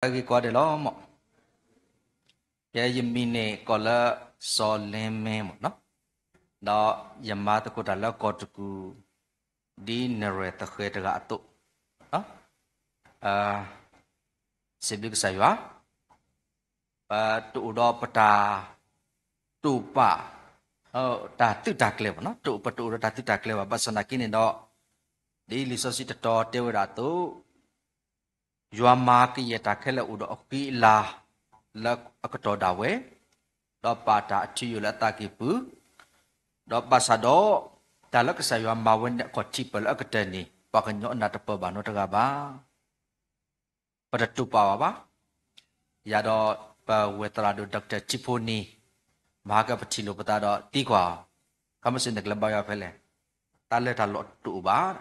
ဂ့ၤကိးဂၤဒဲးလီၤမၢ်. ကဲ ယမံၤန့ၣ်ကိးလၢ စီၤလ့မ့မၢ်နီၤ, ဒီးယမၤသကိးတၢ်လၢကီၢ်တကူၣ် ဒ်နဲၣ်ရွဲၣ်သဃဲၤတဂၤအသိး, စံးဘျုးကစၢ်ယွၤ, ပတအိၣ်ဒီးပတၢ်တိာ်ပာ် တၢ်သုးတၢ်ကျဲၤဘၣ်နီၤ, ပတအိၣ်ဒီးတၢ်သုးတၢ်ကျဲၤဘၣ်. ဘၣ်ဆၣ်သနာ်က့န့ၣ်ဒီး ဒ်လံာ်စီဆှံတတီၤတဲဝဲဒၣ်အသိး ယွၤမၤကယဲၢ်တၢ်ခဲလၢာ်အိၣ်ဒီးအဃံအလၤ လၢအကတီၢ်ဒၣ်ဝဲ, ဒီးပာ်တၢ်အထံယိာ်လၢအသးကံၢ်ပူၤ, ဒီးဘၣ်ဆၣ်ဒီး တၢ်လၢကစၢ်ယွၤမၤဝဲန့ၣ်အခီၣ်ထံးပၢၢ်လၢအကတၢၢ်န့ၣ် ပှၤကညီအနၢ်တပၢၢ်ဘၣ်နီတဂၤဘၣ်. ပတတိာ်ပာ်ဘၣ်ဘၣ်. ယၤဒီးပဝဲၢ်သရၣ်ဒိၣ် Doctor Tiffany မဟါကပထံၣ်လိာ်ပသးဒီးသံကွၢ်အီၤ, ခီမ့ၢ်စ့ၢ်နကလဲၤဘါယွၤဖဲလဲၣ်, တၢ်လဲၤတၢ်လီၢ်တအိၣ်ဘၣ်.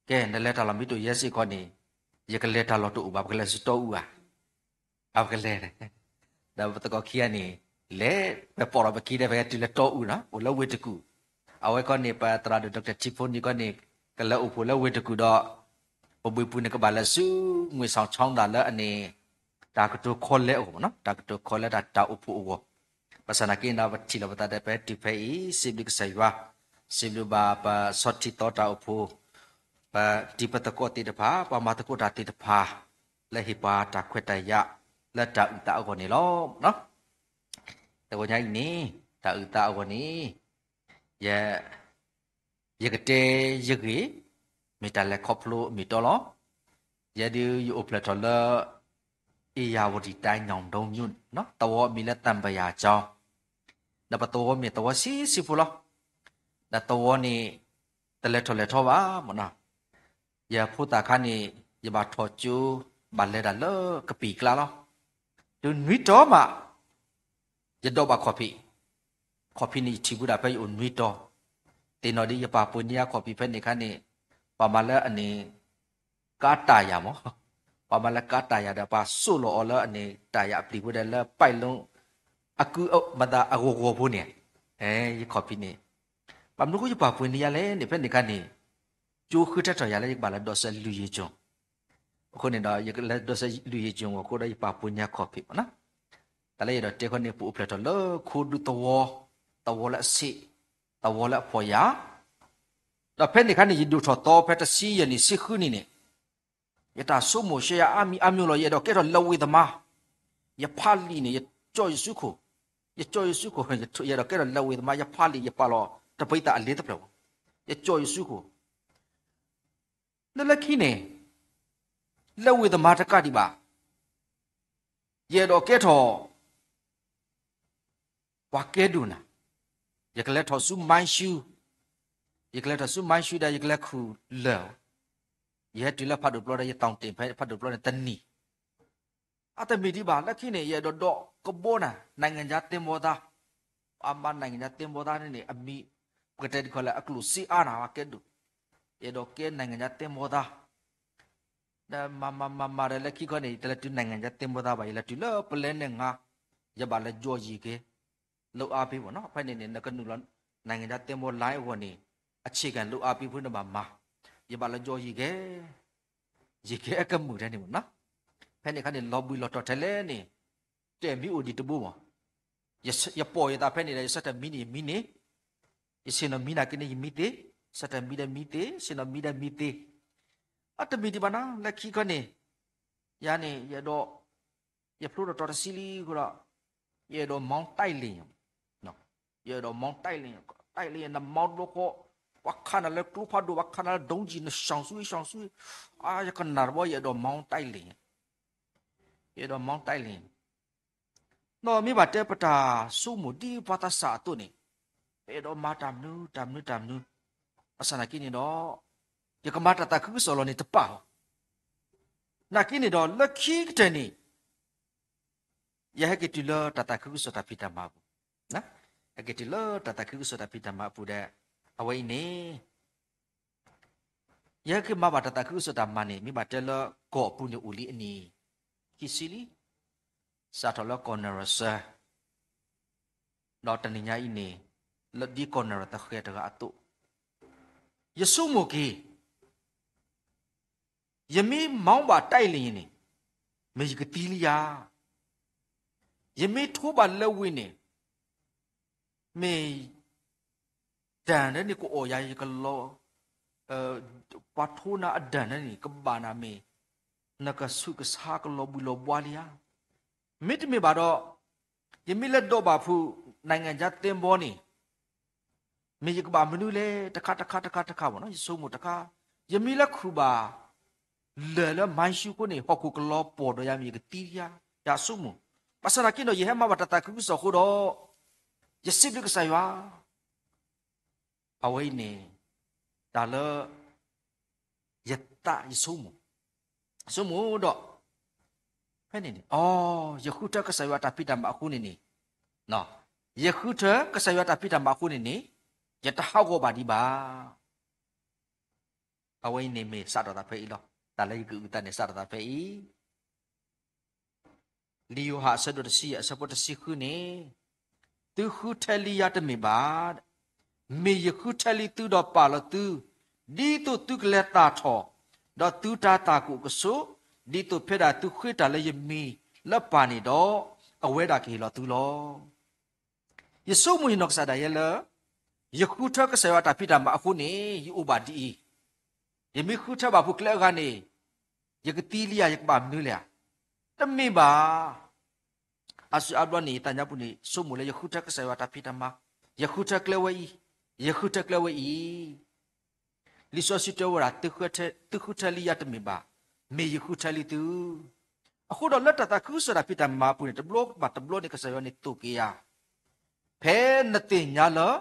ကဲ နလဲၤတၢ်လီၢ်မ့ၢ်တအိၣ်ယဲစ့ၢ်ကီးန့ၣ် ယကလဲၤတၢ်လီၢ်တအိၣ်ဘၣ်, ပကလဲၤဆူတီအူဧါ. အပကလဲၤ, ဒီးပသကိးခံဂၤန့ၣ် လဲၤ ပပိာ်ထီၣ်ပခံဒီး ပဟဲတုၤလၢတီအူနီၤ အိၣ်လၢဝ့ၢ်တကူၣ်. အဝဲခီန့ၣ် ပသရၣ်ဒိၣ် Doctor Tiffany ခီန့ၣ် ကလဲၤအိၣ်ဖှိၣ်လၢဝ့ၢ်တကူၣ်ဒီး ပဘှံးပူၤန့ၣ် ကဘၣ်လဲၤဆူ ငွေဆောင်ချောင်းသာ လၢအန့ၣ် တၢ်ကတိၤခီလဲအဂီၢ်မ့ၢ်နီၤ, တၢ်ကတိၤခီလဲတၢ် တၢ်အိၣ်ဖှိၣ်အဂီၢ်. ဘၣ်ဆၣ်သနာ်က့ဒီး ပထံၣ်လိာ်ပသးဒီး ပဟဲတုၤဖဲအံၤ စံးဘျုးကစၢ်ယွၤ, စံးဘျုးဘၣ်ပဆီထံသီတၢ်အိၣ်ဖှိၣ်, ပတံၤပသကိးသ့ၣ်တဖၣ်, ပှၤမၤသကိးတၢ်သ့ၣ်တဖၣ် လၢဟ့ၣ်ပှၤတၢ်ခွဲးတၢ်ယာ် လၢတၢ်အုၣ်သးအဂီၢ်န့ၣ်လီၤ. တဂီၤညါအံၤန့ၣ် တၢ်အုၣ်သးအဂီၢ်န့ၣ် ယ ယကတဲယဂ့ၢ် မ့ၢ်တၢ်လဲၤခီဖျိအမ့ၢ်တီလီၤ. ယဲဒုးယအိၣ်ဖျဲၣ်ထီၣ်လၢ ဧရာဝတီတိုင်း ညောင်တုန်းမြို့ သဝီအမံၤလၢ သံပရာကျောင်း, ဒီးပသဝီမ့ၢ်သဝီဆံးဆံးဖိလီၤ. ဒီးသဝီန့ၣ် တလဲၤထီၣ်လဲၤထီဘၣ်မ့ၢ်နီၤ. ယဖိသၣ်ခါန့ၣ် ယဘၣ်ထီၣ်ကၠိ ဘၣ်လဲၤတၢ်လၢကပံာ်ကျါလီၤ. တုၤနွံတီၤမး ယဒိးဘၣ်ခီၣ်ဖံး, ခီၣ်ဖံးန့ၣ် ယထံၣ်ဘူးဒၣ်ဖဲယအိၣ်နွံတီၤ, သ့ၣ်နီၣ်ဒ်ယပာ်ပှ့ၤန့ၢ်ယၤခီၣ်ဖံး ဖဲန့ၣ်ခါန့ၣ် ပှၤမၤလၢအန့ၣ် ကါတၢ်ယၤမး, ပှၤမၤလၢကါတၢ်ယၤဒီး ပှၤစိာ်လီၤအီၤလၢအန့ၣ် တၢ်ယၤအပျံၤဖိဒီး လၢပိုက်လိုင်း အကုအမသးအဂီၤဂီၤဖိန့ၣ်, ယခီၣ်ဖံးန့ၣ် ဘၣ်မနုၤအဃိယပာ်ပှ့ၤန့ၢ်ယၤလဲၣ်န့ၣ် ဖဲန့ၣ်ခါန့ၣ် ကၠိဃုထၢထီၣ်ယၤလၢယကဘၣ်လဲၤဒိးစဲး လွေ့ရေကျိန်. အဃိန့ၣ်ဒီး ယကလဲၤဒိးစဲး လွေ့ရေကျိန် အဃိဒီး ယပာ်ပှ့ၤန့ၢ်ယၤခီၣ်ဖံးမ့ၢ်နီၤ. တၢ်လၢယအဲၣ်ဒိးတဲခီန့ၣ် ပအိၣ်ဖျဲၣ်ထီၣ်လၢခိဒူသဝီ, သဝီလၢအဆံး, သဝီလၢအဖှီၣ်ယာ်, ဒီးဖဲန့ၣ်ခါန့ၣ် ယဒိၣ်ထီၣ်သီဖဲတဆံယဲၢ်နံၣ်ဆံဃုနံၣ်န့ၣ် ယတၢ်ဆိကမိၣ်ရှဲယၤအါမံၤအါမျိၤလီၤ. ယအဲၣ်ဒိးကဲထီၣ်လၢဝ့ၤသမား, ယဖးလံာ်န့ၣ် ယကၠီယစုခိၣ်, ယကၠီယစုခိၣ်, ယအဲၣ်ဒိးကဲထီၣ်လၢဝ့ၤသမား, ယဖးလံာ် ယပာ်လီၤတပံသးအလ့တဖျၢၣ်, ယကၠီယစုခိၣ်. လၢလၢခံန့ၣ် လၢဝ့ၤသမားတကးဒံးဘၣ် ယအဲၣ်ဒိးကဲထီၣ် ပှၤကဲဒိၣ်နၤ, ယကလဲၤထီၣ်ဆူမါရှူ, ယကလဲၤထီၣ်ဆူမါရှူဒီး ယကလဲၤခူၣ်လၢၢ်, ယဟဲတုၤလၢဖးဒိၣ်ပျီဒီး ယသီၣ်တ့ၢ်ဖဲဖးဒိၣ်ပျီန့ၣ်တနံၤ, အတမ့ၢ်ဒံးဘၣ် လၢခံန့ၣ် ယအဲၣ်ဒိးဒိးကဘီနၤ နိုင်ငံခြားသင်္ဘောသား, အမါ နိုင်ငံခြားသင်္ဘောသားန့ၣ်န့ၣ် အမံၤ ပကတဲတခီလၢအကျိၣ်စ့အါနၤ ပှၤကဲဒိၣ်, ယအဲၣ်ဒိးကဲ နိုင်ငံခြားသင်္ဘောသား ဒီးမၤမၤမၤမၤဒီး လၢခံခီန့ၣ် ယတလဲၤတုၤ နိုင်ငံခြားသင်္ဘောသား ဘၣ်, ယလဲၤတုၤလၢပလဲန့ၣ်ငါ, ယဘၣ်လဲၤယီၤယံၤက့ၤ လုပ်အားပေးမ့ၢ်နီၤ. ဖဲန့ၣ်န့ၣ် နကနုာ်လီၤ နိုင်ငံခြားသင်္ဘောလိုင်းအဂီၢ်န့ၣ် အခြေခံလုပ်အားပေးဖိန့ၣ်ဘၣ်မၤ, ယဘၣ်လဲၤယီၤယံၤက့ၤ, ယံၤက့ၤအကမုာ်ထဲန့ၣ်မ့ၢ်နီၤ. ဖဲန့ၣ်ခါန့ၣ် လီၤဘှံးလီၤတီၤထဲလဲၣ်န့ၣ် တဲမ့ၢ်အိၣ်ဒံးတဘိမး, ယပိာ်ယသးဖဲန့ၣ်ဒီး ယဆၢထၢၣ်မံန့ၣ်ယမံန့ၣ်, ယဆ့ၣ်နီၤမံနာ်က့န့ၣ် ယမံသ့, ဆၢထၢၣ်မံဒီးမံသ့, ဆ့ၣ်နီၤမံဒီးမံသ့, အတမ့ၢ်ဒံးဘၣ်နၤ လၢခံခီန့ၣ်, ယၤန့ၣ် ယအဲၣ်ဒိး ယဖျိထီၣ်တီၤတဆံလံအဃိဒီး ယအဲၣ်ဒိး မောင်းတိုက်လေယာဉ်, ယအဲၣ်ဒိး မောင်းတိုက်လေယာဉ်, တိုက်လေယာဉ်န့ၣ် မောင်းတဘျီဃီ ပှၤခးနၤလၢကျိဖးဒိၣ်, ပှၤခးနၤလၢ ဒုံးကျည် နရှောင်ဆွံ ရှောင်ဆွံ, အါ ယကနၣ်တဘျီ ယအဲၣ်ဒိး မောင်းတိုက်လေယာဉ်, ယအဲၣ်ဒိး မောင်းတိုက်လေယာဉ်. ဒီးမ့ၢ်ဘၣ်တဲပတၢ်ဆိကမိၣ်ဒ်ပှၤသးစၢ်အသိးန့ၣ်, ပအဲၣ်ဒိးမၤတၢ်မနုၤတၢ်မနုၤတၢ်မနုၤ, ဘၣ်ဆၣ်သနာ်က့န့ၣ်ဒီး ယကမၤတၢ်သးခုကစီၣ်လီၤန့ၣ်တပာ်ဘၣ်. နာ်က့န့ၣ်ဒီး လၢခံကတၢၢ်န့ၣ် ယဟဲက့ၤတုၤလၢတၢ်သးခုကစီၣ်တၢ်ဖံးတၢ်မၤအပူၤ, ဟဲက့ၤတုၤလၢတၢ်သးခုကစီၣ်တၢ်ဖံးတၢ်မၤအပူၤဒီး အဝဲအံၤန့ၣ် ယဟဲက့ၤမၤဘၣ်တၢ်သးခုကစီၣ်တၢ်မၤန့ၣ် မ့ၢ်ဘၣ်တဲလၢကီၢ်အပူၤန့ၣ်အိၣ်လံအနံၣ်ခံဆံလံ, စးထီၣ်လၢကီၢ်နဲၣ်ရွဲၣ်စၢၤ ဒီးတနံၤညါအံၤန့ၣ် လၢဒ်ကီၢ်နဲၣ်ရွဲၣ်သဃဲၤတဂၤအသိး, ယဆိကမိၣ်က့ၤ ယမ့ၢ် မောင်းဘၣ်တိုက်လေယာဉ်န့ၣ် မ့ၢ်ယကသံလံယၤ, ယမ့ၢ်ထိဘၣ်လၢဝံၤန့ၣ်, မ့ၢ် တၢ်ဒ်န့ၣ်ကအီၣ်ယၤ ယကလီၤ, ပှၤထိနၤအဒၢးန့ၣ် ကဘၣ်နၤမ့ၢ်, နကဆူးကဆါကလီၤဘှံးလီၤဘှါလံဧါ. မ့တမ့ၢ်ဘၣ်ဒီး, ယမ့ၢ်လၢဒိးဘၣ်ဖုး နိုင်ငံခြားသင်္ဘောန့ၣ်, မ့ၢ်ယကဘၣ်မနုၤလဲၣ် တခါတခါတခါတခါဘၣ်နီၤ ယဆိကမိၣ်တခါ, ယမ့ၢ်လၢခုၣ်ဘၣ် လၢၢ်လၢ မိုင်းရှူး အဃိန့ၣ် ဟီၣ်ခိၣ်ကလီၤပှီၢ်ဒီးယၤမ့ၢ်ယကသံလံဧါ, ယဆိကမိၣ်, ဘၣ်ဆၣ်သနာ်က့ဒီး ယဟဲမၤဘၣ်တၢ်သးခုကစီၣ်အဃိဒီး, ယစံးဘျုးကစၢ်ယွၤ အဝဲအံၤန့ၣ်, တၢ်လၢ ယသးယဆိကမိၣ်, ဆိကမိၣ်ဒီး, ဖဲန့ၣ်န့ၣ် အိ, ယဃုထၢကစၢ်ယွၤအတၢ်ဖံးတၢ်မၤအဃိန့ၣ်န့ၣ်, ယဃုထၢကစၢ်ယွၤအတၢ်ဖံးတၢ်မၤအဃိန့ၣ်န့ၣ်, ယတဟးဂီၤဘၣ်ဒံးဘၣ်. အဝဲအံၤန့ၣ်မ့ၢ်စးထီၣ်သးဖဲအံၤလီၤ. တၢ်လၢယကအုၣ်သးန့ၣ် စးထီၣ်သးဖဲအံၤ လံာ်ယိၤဟၣ်အဆၢဒိၣ်တဆံယဲၢ်အဆၢဖိတဆံဃုန့ၣ်, သုဃုထၢလံယၤတမ့ၢ်ဘၣ်, မ့ၢ်ယဃုထၢလံသုဒီးပာ်လီၤသု, ဒ်သိးသုကလဲၤသၣ်ထီၣ်, ဒီးသုတၤသၣ်ကအိၣ်ကဆိး, ဒ်သိးဖဲဒၣ်သုဃ့တၢ်လၢယမံၤလၢပၢ်န့ၣ်ဒီး, အဝဲဒၣ်ကဟ့ၣ်လီၤသုလီၤ. ယဆိကမိၣ်ယနီၢ်ကစၢ်ဒၣ်ယဲလၢ, ယဃုထၢကစၢ်ယွၤအတၢ်ဖံးတၢ်မၤအဃိန့ၣ် ယအိၣ်ဘၣ်ဒ်အံၤ, ယမ့ၢ်ဃုထၢဘၣ်ဖုးကျဲအဂၤန့ၣ်, ယကသံလံဧါ ယကဘၣ်မနုၤလဲၣ်ဧါ. တမ့ၢ်ဘၣ်. အါစုအါဘျီန့ၣ် ယသးညါပူၤန့ၣ် ဆိကမိၣ်လၢယဃုထၢကစၢ်ယွၤအတၢ်ဖံးတၢ်မၤ, ယဃုထၢကျဲဝဲအံၤ, ယဃုထၢကျဲဝဲအံၤ လံာ်စီဆှံတဲဝဲဒၣ်, သုဃုထၢလံယၤတမ့ၢ်ဘၣ်, မ့ၢ်ယဃုထၢလံသု. အဃိဒီးလၢတၢ်သးခုကစီၣ်တၢ်ဖံးတၢ်မၤအပူၤန့ၣ် တဘျီဘၣ်တဘျီန့ၣ် ကစၢ်ယွၤန့ၣ်သိၣ်က့ၤယၤ, ဖဲနသ့ၣ်ညါလၢ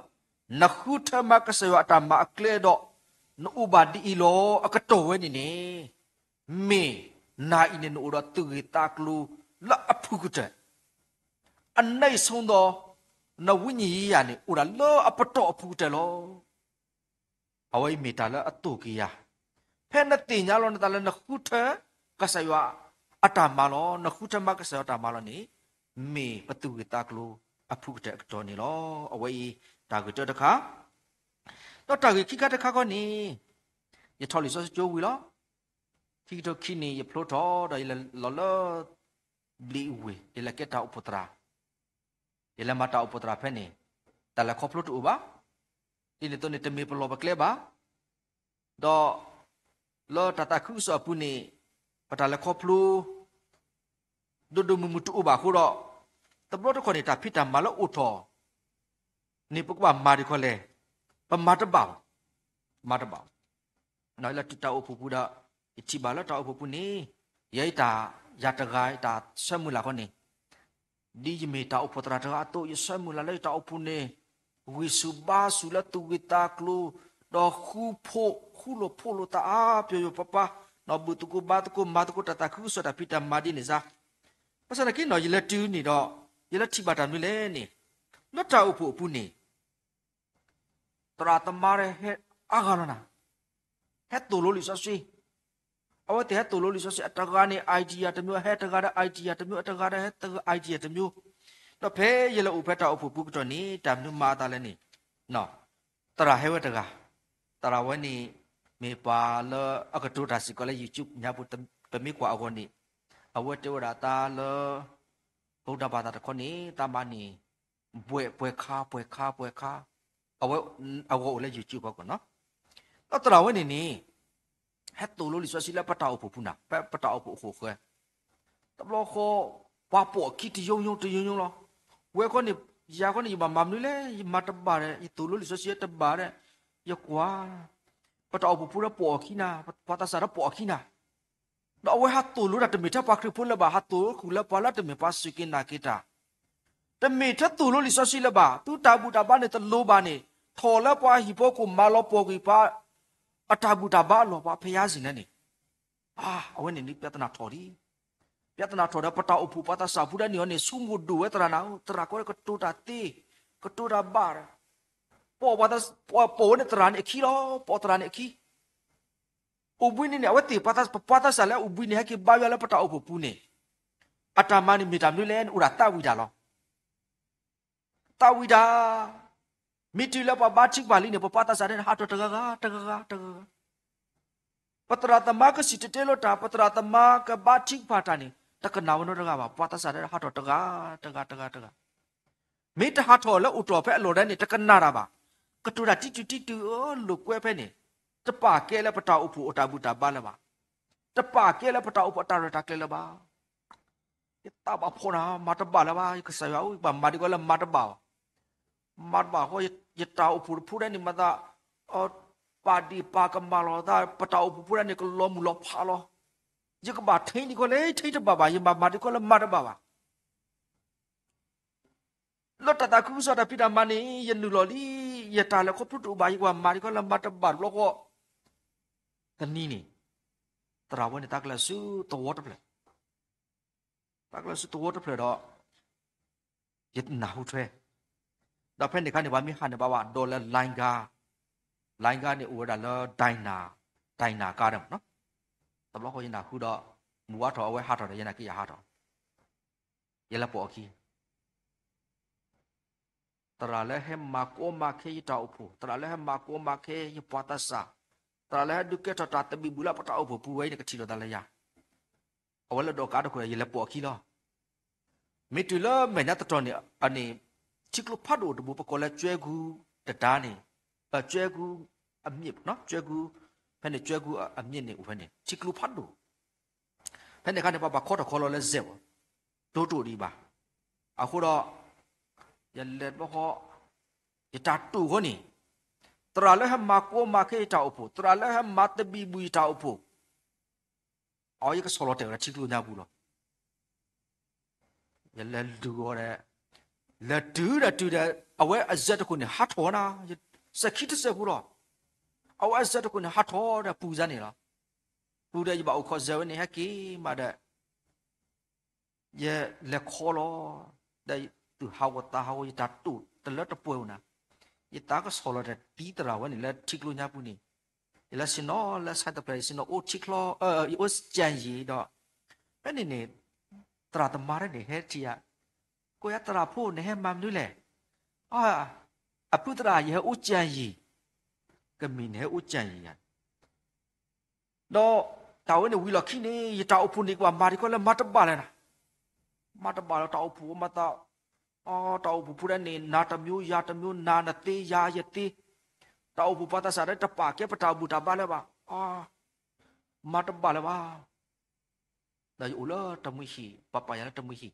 နဃုထၢမၤကစၢ်ယွၤအတၢ်မၤအကျဲဒီး, နအိၣ်ဘၣ်ဒ်အံၤလီၤ အကတီၢ်ဝဲန့ၣ်န့ၣ်, မ့ၢ်နၤအံၤန့ၣ် နအိၣ်ဒီးသူၣ်ဂ့ၢ်သးကျိၤလၢအဖုၣ်ကတၢၢ်, အနံၣ်ဆိဒီး နဝိညာဉ်ရေးရာန့ၣ် အိၣ်ဒၣ်လၢအပတီၢ်အဖုၣ်ကတၢၢ်လီၤ. အဝဲအံၤမ့ၢ်တၢ်လၢအသိၣ်က့ၤယၤ, ဖဲနသ့ၣ်ညါလီၤနသးလၢနဃုထၢကစၢ်ယွၤအတၢ်မၤလီၤ, နဃုထၢမၤကစၢ်ယွၤအတၢ်မၤလီၤန့ၣ်, မ့ၢ်ပသူၣ်ဂ့ၢ်သးကျိၤအဖုၣ်ကတၢၢ်အကတီၢ်န့ၣ်လီၤ. အဝဲအံၤတၢ်ဂ့ၢ်တၢတခါ, ဒီးတၢ်ဂ့ၢ်ခံခါတခါခီန့ၣ်, ယထီၣ်လံာ်စီဆှံကၠိဝံၤလီၤ. ခံကထိခံန့ၣ် ယဖျိထီၣ်ဒီးယလဲၤလီၤလၢ ဘျံးအဝ့ၢ် ယလဲၤကဲတၢ်အိၣ်ဖှိၣ်သရၣ်, ယလဲၤမၤတၢ်အိၣ်ဖှိၣ်သရၣ်ဖဲန့ၣ်, တၢ်လဲၤခီဖျိတအိၣ်ဘၣ်. ဒ်န့ၣ်အသိးန့ၣ် တမ့ၢ်ပလီၢ်ပကျဲဘၣ်. ဒီး လၢတၢ်သးခုကစီၣ်အပူၤန့ၣ်, ပတၢ်လဲၤခီဖျိ ဒိၣ်ဒိၣ်မုၢ်မုၢ်တအိၣ်ဘၣ်အဃိဒီး, တဘျီတခီၣ်န့ၣ် တၢ်ဖံးတၢ်မၤလၢအိၣ်ထီၣ်န့ၣ် ပကဘၣ်မၤဒ်လဲၣ်, ပမၤတဘၣ်ဘၣ်, မၤတဘၣ်ဘၣ်. လၢတၢ်အိၣ်ဖှိၣ်ပူၤဒီး, ယထံၣ်ဘၣ်လၢတၢ်အိၣ်ဖှိၣ်ပူၤန့ၣ်, ယဲတၢ်, ယၤတဂၤတၢ်ဆၢမုၢ်လၢ်ခီန့ၣ်, ဒ်ယမ့ၢ်တၢ်အိၣ်ဖှိၣ်သရၣ်တဂၤအသိး ယဆၢမုၢ်လၢ်လၢယတၢ်အိၣ်ဖှိၣ်န့ၣ်, ဂံၢ်ဆူၣ်ဘါဆူၣ်လၢသူၣ်ဂ့ၢ်သးကျိၤ, ဒီးဃူဖိး, ဃူလိာ်ဖိးလိာ်သးအါပျီပျီပၤပၤ, ဒီးဘူၣ်သကိးဘါသကိးမၤသကိးတၢ်သးခုကစီၣ်တၢ်ဖံးတၢ်မၤဒ်န့ၣ်စ့ၢ်, ဘၣ်ဆၣ်သနာ်က့န့ၣ် ယလဲၤတုၤန့ၣ်ဒီး, ယလဲၤထံၣ်ဘၣ်တၢ်မနုၤလဲၣ်န့ၣ်, လၢတၢ်အိၣ်ဖှိၣ်အပူၤန့ၣ် သရၣ်သမါဟဲအါဂၤလီၤနၤ, ဟဲသိၣ်လိလံာ်စီဆှံ, အဝဲသ့ၣ်ဟဲသိၣ်လိလံာ်စီဆှံ အတဂၤန့ၣ် idea တမျိုး, ဟဲတဂၤဒီး idea တမျိုး, အတဂၤဒီးဟဲ idea တမျိုး, ဒီးဖဲယလဲၤအိၣ်ဖဲတၢ်အိၣ်ဖှိၣ်ပူၤကတီၢ်န့ၣ် တၢ်မနုၤမၤအသးလဲၣ်န့ၣ်, သရၣ်ဟဲဝဲတဂၤ, သရၣ်ဝဲန့ၣ် မ့ၢ်ပှၤလၢအကတိၤတၢ်စ့ၢ်ကီးလၢ YouTube ညါပူၤ ပမ့ၢ်ကွၢ်အဂီၢ်န့ၣ်, အဝဲတဲဝဲဒၣ်တၢ်လၢ ဗုဒ္ဓဘာသာတခီန့ၣ် တၢ်မၤန့ၣ် ပှဲၤပှဲၤခါ ပှဲၤခါ ပှဲၤခါ, အဝဲ အဂီၢ်အိၣ်လၢ YouTube ဖီခိၣ်နီၤ, ဒီးသရၣ်ဝဲန့ၣ်န့ၣ် ဟဲသိၣ်လိလံာ်စီဆှံလၢပတၢ်အိၣ်ဖှိၣ်ပူၤနၤ, ဖဲပတၢ်အိၣ်ဖှိၣ်အဃိၣ်ဃၢၤ, တဘျီဃီ ပှၤပိာ်အခံတယိယိတယိယိလီၤ, ဝဲခီန့ၣ်, ယၤခီန့ၣ် ယဘၣ်မၤမနုၤလဲၣ်, ယမၤတဘၣ်ဒီး ယသိၣ်လိလံာ်စီဆှံတဘၣ်ဒီး, ယကွၢ် ပတၢ်အိၣ်ဖှိၣ်ပူၤဒီးပိာ်အခံနၤ, ပှၤသးစၢ်ဒီးပိာ်အခံနၤ, ဒီးအဝဲဟးသိၣ်လိတၢ် တမ့ၢ်ထဲပှၤခရံာ်ဖိလၢၤဘၣ်, ဟးသိၣ်လိဃုာ်လၢပှၤလၢတမ့ၢ်ပှၤစူၢ်က့ၤနာ်က့ၤတၢ်, တမ့ၢ်ထဲသိၣ်လိလံာ်စီဆှံလၢၤဘၣ်, သုတၢ်ဘူၣ်တၢ်ဘါန့ၣ်တလိၤဘၣ်န့ၣ်, ထီၣ်လၢပှၤဟံၣ်ဖိကီၢ်ဖိမၤလီၤပှီၢ်ကွံာ်ပှၤ အတၢ်ဘူၣ်တၢ်ဘါအလီၢ် ပှၤဖယါစ့ၢ်န့ၣ်န့ၣ်, အဝဲန့ၣ်န့ၣ် ပြဿနာထီၣ်ဒံး, ပြဿနာထီၣ်ဒီး ပတၢ်အိၣ်ဖှိၣ်ပှၤသးစၢ်ဖိဒၣ်န့ၣ်အီၤန့ၣ် ဆိကမိၣ်ဒိၣ်ဝဲသရၣ်နၤ, သရၣ်ကီးကတိၤတၢ်သ့, ကတိၤတၢ်ဘၣ်ဒီး, ပိာ်ဝဲန့ၣ်သရၣ်န့ၣ်အခံလီၤ, ပိာ်သရၣ်န့ၣ်အခံ အိၣ်ဘှံးနံၤန့ၣ် အဝဲသ့ၣ်ပှၤသးစၢ်လၢအိၣ်ဘှံးနံၤ ဟဲက့ၤဘါယွၤလၢပတၢ်အိၣ်ဖှိၣ်ပူၤန့ၣ်, အတၢ်မၤန့ၣ်မ့ၢ်တၢ်မနုၤလဲၣ်န့ၣ် အိၣ်ဒၣ်သးဝံၣ်တၢ်လီၤ. သးဝံၣ်တၢ်, မ့ၢ်တုၤလၢပှၤဘါထုကဖၣ်လံန့ၣ် ပပှၤသးစၢ်န့ၣ် ဟးထီၣ်တဂၤဂၤ တဂၤဂၤ တဂၤဂၤ, ပသရၣ်သမါကစံၣ်တဲၤတဲလီၤတၢ်, ပသရၣ်သမါကဘါထုကဖၣ်တၢ်န့ၣ်, တကနၣ်ဝဲနီတဂၤဘၣ်. ပှၤသးစၢ်ဒၣ်ဟးထီၣ်တဂၤ တဂၤ တဂၤ တဂၤ, မ့ၢ်တဟးထီၣ်လၢအိၣ်တြီၤဖဲအလီၢ်ဒၣ်န့ၣ် တကနၣ်တၢ်ဘၣ်. ကတိၤတၢ်တံတူာ်တံတူာ်ဧၢ လိာ်ကွဲဖဲန့ၣ်, တပာ်ကဲလၢပတၢ်အိၣ်ဖှိၣ်အတၢ်ဘူၣ်တၢ်ဘါလၢၤဘၣ်. တပာ်ကဲလၢပတၢ်အိၣ်ဖှိၣ်အတၢ်ရဲၣ်တၢ်ကျဲၤလၢၤဘၣ်. ယသးဘၣ်ဖှီၣ်နၤ မၤတဘၣ်လၢၤဘၣ်, ယကစၢ်ယွၤဧၢ ယကဘၣ်မၤဒံးကီးလၢမၤတဘၣ်ဘၣ်. မၤတဘၣ်ဃီ ယတၢ်အိၣ်ဖှိၣ်တဖုဒၣ်န့ၣ်မၤသး ပာ်ဒံးပာ်ကမၣ်လီၤသး ပတၢ်အိၣ်ဖှိၣ်ဖိဒၣ်န့ၣ် ကလီၤမုၢ်လီၤဖးလီၤ. ယကဘၣ်ထံဒံးကီးလၢ ထံတဘၣ်ဘၣ်, ယဘၣ်မၤဒံးကီးလၢမၤတဘၣ်ဘၣ်. လၢတၢ်သးခုကစီၣ်တၢ်ဖံးတၢ်မၤန့ၣ် ယနုာ်လီၤလံ, ယတၢ်လဲၤခီဖျိတအိၣ်ဘၣ်, ယကဘၣ်မၤဒံးကီးလၢမၤတဘၣ်တဘျီဃီ. တနံၤန့ၣ် သရၣ်ဝဲန့ၣ် သးကလၢာ်ဆူသဝီတဖျၢၣ်, သးကလၢာ်ဆူသဝီတဖျၢၣ်ဒီး ယနၢ်ဟူထွဲ, ဒီးဖဲန့ၣ်အခါန့ၣ် ပှၤမ့ၢ်ဟးန့ၣ်ဘၣ်ဘၣ် ဒီးလၢ လိုင်းကား, လိုင်းကားန့ၣ်အိၣ်ဝဲဒၣ်လၢ ဒိုင်နာ, ဒိုင်နာကားဒီးမ့ၢ်နီၤ. တဘျီဃီယနၢ်ဟူဒီး မုၢ်ဝါထီၣ်အဝဲဟးထီၣ်ဒီး ယနၢ်က့ၤယဟးထီၣ်, ယလဲၤပိာ်အခံ သရၣ်လၢဟဲမၤကီမၤခဲယတၢ်အိၣ်ဖှိၣ်, သရၣ်လၢဟဲမၤကီမၤခဲယပှၤသးစၢ်, သရၣ်လၢဟဲဒုးကဲထီၣ်တၢ်သဘံၣ်ဘုၣ်လၢပတၢ်အိၣ်ဖှိၣ်ပူၤဝဲအံၤန့ၣ် ကထံၣ်လိာ်သးလၢယၤ. အဝဲလၢဒိးကးတခိၣ်ဒီး ယလဲၤပိာ်အခံလီၤ. မ့ၢ်တုၤလၢမဲာ်ညါသတြီၤန့ၣ်န့ၣ် ထံကျိဖးဒိၣ်အိၣ်တဘိ ပကိးလၢကၠွဲကူတဒါန့ၣ်, ကၠွဲကူအမြစ်, ကၠွဲကူ, ဖဲန့ၣ်ကၠွဲကူအမြစ်န့ၣ်အိၣ်ဖဲန့ၣ် ထံကျိဖးဒိၣ် ဖဲန့ၣ်အခါန့ၣ် ပှၤဘၣ်ခီထီၣ်ခီလီၤလၢစဲးဘၣ်, တိတိၣ်ဒံးဘၣ်. အဃိဒီး ယလဲၤတဘျီဃီ, ယတၢ်တိာ်ဃီန့ၣ်, သရၣ်လၢဟဲမၤကီမၤခဲယတၢ်အိၣ်ဖှိၣ်, သရၣ်လၢဟဲမၤသဘံၣ်ဘုၣ်ယတၢ်အိၣ်ဖှိၣ်, အဝဲယကဆီၣ်လီၤတဲာ်ဝဲဒၣ်ထံကျိညါပူၤလီၤ. ယလဲၤလုၢ်အီၤဒီး, လဲၤတုၤဒီးတုၤဒီး အဝဲအစဲးတခိၣ်န့ၣ် ဟးထီၣ်ဝဲဒၣ်, စဲးခံတစဲးဖိလီၤ. အဝဲအစဲးတခိၣ်န့ၣ် ဟးထီၣ်ဒီးပူၤစါန့ၣ်လီၤ. ပူၤဒီးယဘၣ်အိၣ်ခိးစဲးဝဲန့ၣ် ဟဲက့ၤမးဒီး ယလဲၤခီလီၤ, ဒီးသူၣ်ဟးဂီၤသးဟးဂီၤ ယတၢ်တိာ်တလၢတပှဲၤဧိၤနၤ, ယသးကဆီၣ်လီၤတၢ်တံၤသရၣ်ဝဲန့ၣ် လၢထံကျိညါပူၤန့ၣ်, ယလဲၤဆ့ၣ်နီၤလၢ ဆိုင်တဖျၢၣ် ယဆ့ၣ်နီၤအိၣ်ထံချီ, ယအိၣ်စၢ်ယံၤဒီး, ဖဲန့ၣ်န့ၣ်, သရၣ်သမါတဂၤန့ၣ် ဟဲထံၣ်ယၤ, ကိးယၤသရၣ်ဖိ နဟဲမၤမနုၤလဲၣ်, အဖုသရၣ် ယဟဲအိၣ်စၢ်ယံၤ, ကမ့ၢ်နဟဲအိၣ်စၢ်ယံၤယၤ ဒီးတၢ်ဝဲန့ၣ်ဝံၤလီၢ်ခံန့ၣ် ယတၢ်အိၣ်ဖှိၣ်န့ၣ် ကဘၣ်မၤဒံးကီးလၢမၤတဘၣ်လၢၤနၤ, မၤတဘၣ်လၢတၢ်အိၣ်ဖှိၣ်မၤသး, တၢ်အိၣ်ဖှိၣ်ဖိဒၣ်န့ၣ် နၤတမျိုး ယၤတမျိုး နၤနသ့ယၤယသ့, တၢ်အိၣ်ဖှိၣ်ပှၤသးစၢ်ဒီး တပာ်ကဲပတၢ်ဘူၣ်တၢ်ဘါလၢၤဘၣ်, မၤတဘၣ်လၢၤဘၣ်. ဒီးယအိၣ်လၢတမှံဟံၣ်, ပှၤပာ်ယၤလၢတမှံဟံၣ်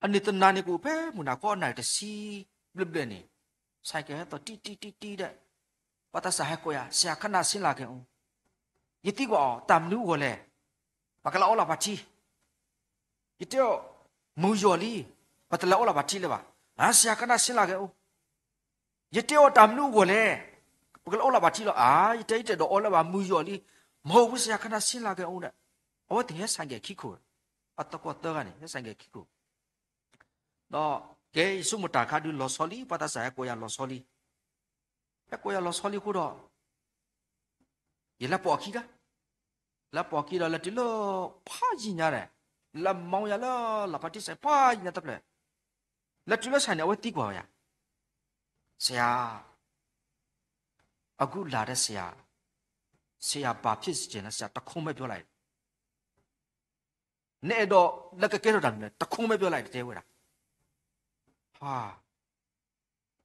အန့ၣ်သနာ်န့ၣ် ကအိၣ်ဖဲမုၢ်နၤခီအနၣ်ရံၣ်တဆံဘျဲၣ်ဘျဲၣ်န့ၣ်, ဆိုင်ကယ် ဟဲသီၣ်တံၢ်တံၢ်တံၢ်တံၢ်ဒီး, ပှၤသးစၢ်ဟဲကိးယၤ ဆရာ ခဏဆင်းလာခဲ့ဦး, ယသံကွၢ်အီၤ တၢ်မနုၤအဂီၢ်လဲၣ်, ပကလဲၤအိးလီၤပှၤထံ, ယတဲအီၤ မုၢ်ယီၢ်လံ, ပတလဲၤအိးလီၤပှၤထံလၢၤဘၣ်, ဆရာ ခဏဆင်းလာခဲ့ဦး, ယတဲအီၤ တၢ်မနုၤအဂီၢ်လဲၣ်, ပကလဲၤအိးလီၤပှၤထံလီၤ, အါ ယတဲ ယတအဲၣ်ဒိးအိးလၢၤဘၣ် မုၢ်ယီၢ်လံ, မဟုတ်ဘူး ဆရာ ခဏဆင်းလာခဲ့ဦးဒီး, အဝဲသ့ၣ်ဟဲဆိုင်ကယ်ခံခိၣ်, အသကိးသၢဂၤန့ၣ် ဟဲဆိုင်ကယ်ခံခိၣ် ဒီး ကဲယဆိကမိၣ်တၢ်ခါဒုးလီၤဆီလံ, ပှၤသးစၢ်ဟဲကိးယၤလီၤဆီလံ, ဟဲကိးယၤလီၤဆီလံအဃိဒီး, ယလဲၤပိာ်အခံဒၣ်, လဲၤပိာ်အခံဒီး လဲၤတုၤလၢဖးယံၤညါဒီး, လဲၤမီယၤလၢလီၢ်ဖးထံ ဆိုင် ဖးယံၤညါတဖျၢၣ်, လဲၤတုၤလၢဆိုင်န့ၣ် အဝဲသံကွၢ်ယၤ, ဆရာ, အခုလာတဲ့ဆရာ, ဆရာ ဘာဖြစ်ချင်လဲ ဆရာ တစ်ခွန်းပဲပြောလိုက် နအဲၣ်ဒိးလၢကကဲထီၣ်တၢ်မနုၤလဲၣ် တစ်ခွန်းပဲပြောလိုက် တတဲဝဲဒၣ်, ဟါ,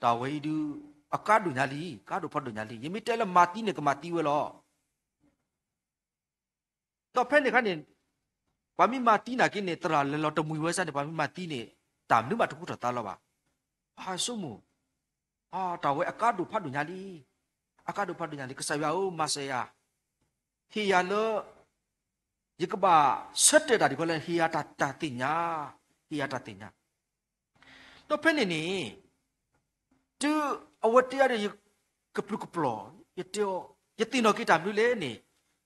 တၢ်ဝဲအံၤဒုး, အကါဒိၣ်ညါလံ, ကါဒိၣ်ဖးဒိၣ်ညါလံ, ယမ့ၢ်တဲလၢမၤသံန့ၣ် ကမၤသံဝဲလီၤ. ဒီးဖဲန့ၣ်အခါန့ၣ်, ပှၤမ့ၢ်မၤသံနာ်က့န့ၣ် သရၣ်လဲၤလီၤတမှံၤဝဲစ့ၢ်န့ၣ် ပှၤမ့ၢ်မၤသံန့ၣ်, တၢ်မနုၤမးတဃူထီၣ်သါလီၤဘၣ်. ဟါ ဆိကမိၣ်, တၢ်ဝဲအကါဒိၣ်ဖးဒိၣ်ညါလံ, အကါဒိၣ်ဖးဒိၣ်ညါလံ, ကစၢ်ယွၤဧၢ မၤစၢၤယၤ, ဟ့ၣ်ယၤလၢ ယကဘၣ်ဆၢတဲာ်တၢ်ဒ်လဲၣ် ဟ့ၣ်ယၤတၢ်သ့ၣ်ညါ, ဟ့ၣ်ယၤတၢ်သ့ၣ်ညါ. ဒီးဖဲန့ၣ်န့ၣ်, တုၤအဝဲတဲအါဒီး ယကပျုၤကပျီၤ, ယတဲအီၤ, ယသ့ၣ်နီၣ်က့ၤတၢ်မနုၤလဲၣ်န့ၣ်,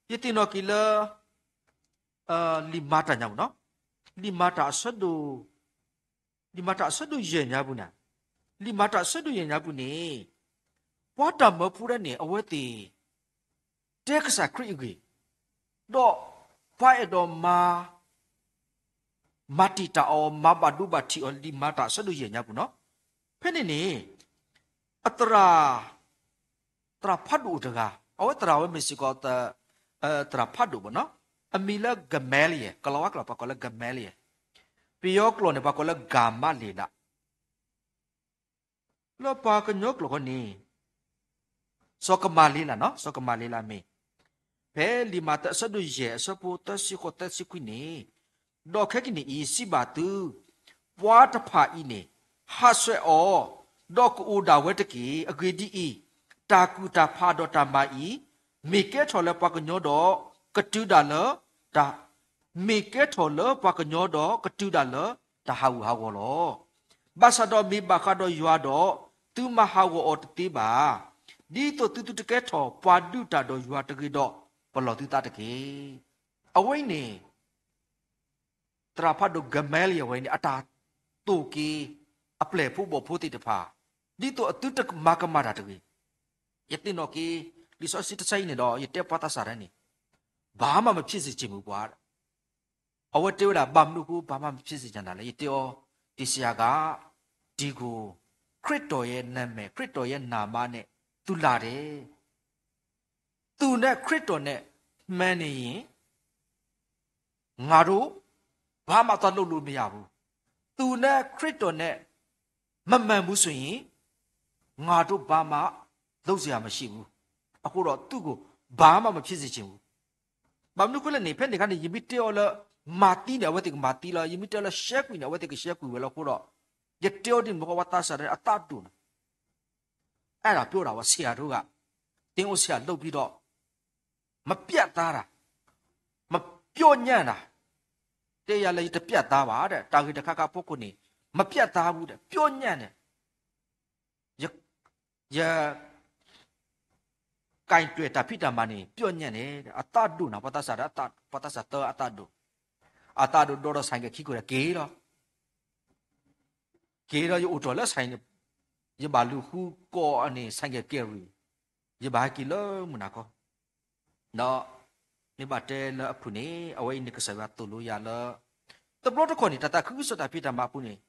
ယသ့ၣ်နီၣ်က့ၤလၢ လံာ်မၤတၢ်ညါပူၤနီၤ, လံာ်မၤတၢ်အဆၢဒိၣ်, လံာ်မၤတၢ်အဆၢဒိၣ်ယဲၢ်ညါပူၤန့ၣ်, လံာ်မၤတၢ်အဆၢဒိၣ်ယဲၢ်ညါပူၤန့ၣ်, ပှၤတၢ်မၢဖိဒၣ်န့ၣ် အဝဲသ့ၣ် တဲကစၢ်ခရံာ်အဂ့ၢ်, ဒီးပှၤအဲၣ်ဒိးမၤ မၤတံာ်တာ်အီၤ မၤဘၣ်ဒိဘၣ်ထံးအီၤ လံာ်မၤတၢ်အဆၢဒိၣ်ယဲၢ်ညါပူၤနီၤ. ဖဲန့ၣ်န့ၣ် အသရၣ်, သရၣ်ဖးဒိၣ်အိၣ်တဂၤ, အဝဲသရၣ်ဝဲမ့ၢ်စ့ၢ်ကီး သရၣ်ဖးဒိၣ်ဘၣ်နီၤ. အမံၤလၢ Gamaliel, ကလီၤဝါကျိာ်ပှၤကိးလၢ Gamaliel, ပယီၤကျိာ်န့ၣ် ပှၤကိးလၢ ကၤမးလ့းလး လၢပှၤကညီကျိာ်ဃီန့ၣ် စီၤကမၤလ့းလးနီၤ, စီၤကမၤလ့းလးမ့ၢ်, ဖဲလံာ်မးသဲအဆၢဒိၣ်ယဲၢ်အဆၢဖိသၢဆံဃိးသၢဆံခွံန့ၣ်, ဒီးခဲကနံၣ်အံၤစံးဘၣ်သု, ပှၤတဖၣ်အံၤန့ၣ် ဟးဆှဲးအီၤ, ဒီးကအိၣ်ဒၣ်ဝဲတက့ၢ်. အဂ့ၢ်ဒ်အံၤ, တၢ်ကူၣ်တၢ်ဖးဒီးတၢ်မၤအံၤ, မ့ၢ်ကဲထီၣ်လၢပှၤကညီဒီး ကတုၤဒၣ်လၢတၢ် မ့ၢ်ကဲထီၣ်လၢပှၤကညီဒီးကတုၤဒၣ်လၢတၢ်ဟးဂူာ်ဟးဂီၤလီၤ. ဘၣ်ဆၣ်ဒီးမ့ၢ်ဘၣ်ဃးဒီးယွၤဒီး သုမၤဟးဂီၤအီၤတသ့ဘၣ်. ဒ်သိးသုသုတကဲထီၣ်ပှၤဒုးတၢ်ဒီးယွၤတဂ့ၤဒီး ပလီၢ်သုသးတက့ၢ်. အဝဲအံၤန့ၣ် သရၣ်ဖးဒိၣ် Gamaliel ဝဲန့ၣ် အတၢ်သိၣ်က့ၤအပျဲၢ်ဖိဘီၣ်ဖိသ့ၣ်တဖၣ် ဒ်သိးအသုတမၤကမၣ်တၢ်တဂ့ၤ. ယသ့ၣ်နီၣ်က့ၤ လံာ်စီဆှံတဆၢအံၤန့ၣ်ဒီး ယတဲပှၤသးစၢ်ဒၣ်န့ၣ် ဘာမှမဖြစ်စေချင်ဘူး ပှၤ အဝဲတဲဝဲဒၣ် ဘၣ်မနုၤအဃိ ဘာမှမဖြစ်စေချင်တာလဲ ယတဲအီၤ တံစယၤဂၤ တံကိၢ် ခရစ်တော်ရဲ့နာမည် ခရစ်တော်ရဲ့နာမနဲ့ သူလာတယ်. သူနဲ့ခရစ်တော်နဲ့မှန်နေရင် ငါတို့ဘာမှသွားလုပ်လို့မရဘူး. သူနဲ့ခရစ်တော်နဲ့မမှန်ဘူးဆိုရင် ငါတို့ဘာမှလုပ်စရာမရှိဘူး. အခုတော့သူ့ကိုဘာမှမဖြစ်စေချင်ဘူး. ဘၣ်မနုၤအဃိလဲၣ်န့ၣ် ဖဲန့ၣ်အခါန့ၣ် ယမ့ၢ်တဲအီၤလၢ မၤသံန့ၣ် အဝဲသ့ၣ်ကမၤသံလီၤ. ယမ့ၢ်တဲအီၤလၢ ရှဲကွံာ်န့ၣ် အဝဲသ့ၣ်ကရှဲကွံာ်ဝဲလီၤ. အဃိဒီး ယတဲအီၤဒ်န့ၣ် မ့ၢ်ကီး ပှၤသးစၢ်ဒၣ်န့ၣ် အသးဒိၣ်နီၤ အဲ့ဒါပြောတာပါ ဆရာတို့က သင်တို့ဆရာလုပ်ပြီးတော့ မပြတ်သားတာ မပြောညံ့တာ တဲယၤလၢ ယတပြတ်သားပါတဲ့ တၢ်ဂ့ၢ်တခါခါအဖီခိၣ်န့ၣ် မပြတ်သားဘူးတဲ့ ပြောညံ့တယ် ယ ယ ကိုင်တွယ်တၢ်ဖံးတၢ်မၤန့ၣ် ပြောညံ့တယ် အသးဒိၣ်နီၤ ပှၤသးစၢ်ဒၣ် ပှၤသးစၢ်သၢအသးဒိၣ် အသးဒိၣ်ဒီးဒီး ဆိုင်ကယ် ခံခိၣ်ဒီးက့ၤလီၤ က့ၤဒီးယအိၣ်ထီၣ်လၢ ဆိုင် န့ၣ် ယဘၣ်လူၤဃုကိးအန့ၣ် ဆိုင်ကယ် ကဲရံၣ် ယဘၣ်ဟဲက့ၤလၢမုၢ်နၤခီ ဒီး မ့ၢ်ဘၣ်တဲလၢအဖုၣ်န့ၣ် အဝဲအံၤန့ၣ် ကစၢ်ယွၤသိၣ်လိယၤလၢ တဘျီတခီၣ်န့ၣ် တၢ်သးခုကစီၣ်တၢ်ဖံးတၢ်မၤအပူၤန့ၣ်